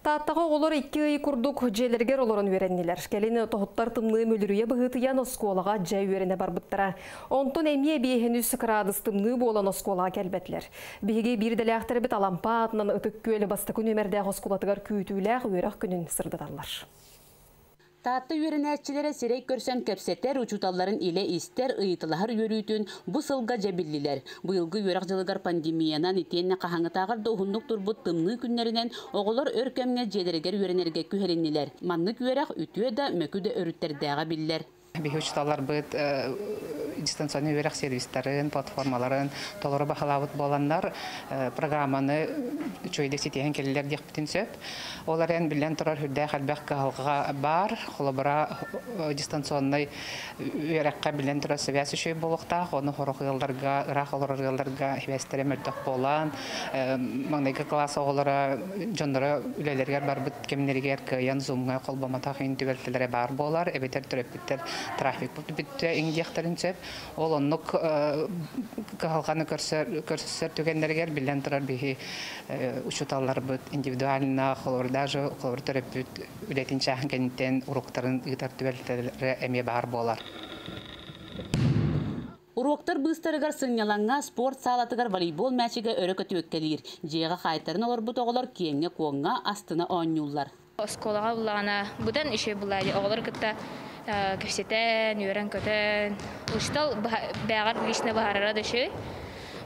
Тааттаҕа оҕолор 2 ый курдук дьиэлэригэр олорон үөрэннилэр. Кэлин тоһуттар тымныы мүлүрүйэ быһыытыйан оскуолаҕа дьэ үөрэнэ барбыттара. Онтон эмиэ 53 кыраадыс тымныы буолан оскуолаҕа кэлбэтилэр. Биһиги биир идэлээхтэрбит Алампа аатынан Ытык Күөл бастакы нүөмэрдээх оскуолатыгар күүтүүлээх үөрэх күнүн сырдаталлар. Таатта үөрэнээччилэрэ сирэй көрсөн кэпсэтэр, учууталларын илэ истэр, ыйыталаһар үөрүүтүн бу сылга дьэ биллилэр. Быйылгы үөрэх дьылыгар пандемиянан итиэннэ хаһааҥҥытааҕар да уһуннук турбут тымныы күннэринэн оҕолор өр кэмҥэ дьиэлэригэр үөрэнэргэ күһэлиннилэр. Маннык үөрэх үтүө да, мөкү да өрүттэрдээҕэ биллэр. Биһи учууталларбыт дистанционный үөрэх сервистарын, платформаларын толору баһылаабыт буоланнар программаны үчүгэйдик ситиһэн кэллилэр диэхпитин сөп. Ол эрэн биллэн турар сүрдээх элбэх кыһалҕа баар. Холобура, дистанционный үөрэххэ биллэн турар связь үчүгэй буолуохтаах. Ону сорох ыалларга, ыраах олорор ыалларга сибээстэрэ мөлтөх буолан, маҥнайгы кылаас оҕолоро дьонноро үлэлэригэр барбыт кэмнэригэр кыайан зумҥа холбоммотох түбэлтэлэрэ баар буолар, эбэтэр төрөппүттэр трафик бүттэ иҥдиэхтэрин сөп. Ол оннук кыһалҕаны көрсөр түгэннэригэр биллэн турар биһи учууталларбыт индивидуально холобур даже холобур төрөппүт үлэтин чааһын кэнниттэн уруоктарын ыытар түбэлтэлэрэ эмиэ баар буолар. Уруоктар быыстарыгар сынньалаҥҥа спорт саалатыгар волейбол мээчигэ өрө көтүөккэлиир. Дьиэҕэ хаайтаран олорбут оҕолор киэҥҥэ-куоҥҥа астына оонньууллар. Оскуолаҕа буллаҕына быдан үчүгэй буолла, оҕолор кытта кэпсэтэн, үөрэн-көтөн, учуутал бэйэҕэр лично быһаарара да үчүгэй.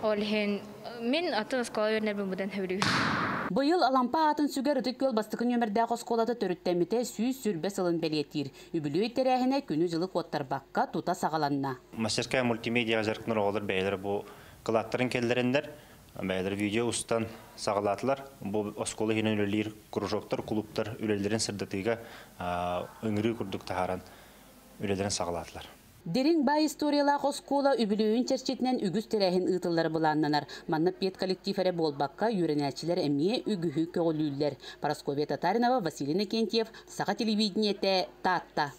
Ол иһин мин атын оскуола үөрэнэрбин быдан сөбүлүүбүн. Быйыл Алампа аатын сүгэр Ытык Күөл бастакы нүөмэрдээх оскуолата төрүттэммитэ 120 сылын бэлиэтиир. Үбүлүөй тэрээһинэ күнү-дьылы куоттарбакка тута саҕаланна. Мастерская мультимедиа дьарыктанар оҕолор бэйэлэрэ бу кылааттарын кэллэриннэр, бэйэлэрэ видео устан саҕалаатылар. Бу оскуола иһинэн үлэлиир кружоктар, клубтар үлэлэрин сырдатыыга ыҥырыы курдук таһааран үлэлэрин саҕалаатылар. Дириҥ баай историялаах оскуола үбүлүөйүн чэрчитинэн үгүс тэрээһин ыытыллара былааннанар. Манна педколлектив эрэ буолбакка, үөрэнээччилэр эмиэ үгүһү көҕүлүүллэр. Парасковья Татаринова, Василий Накентьев, Саха телевидениетэ, Таатта.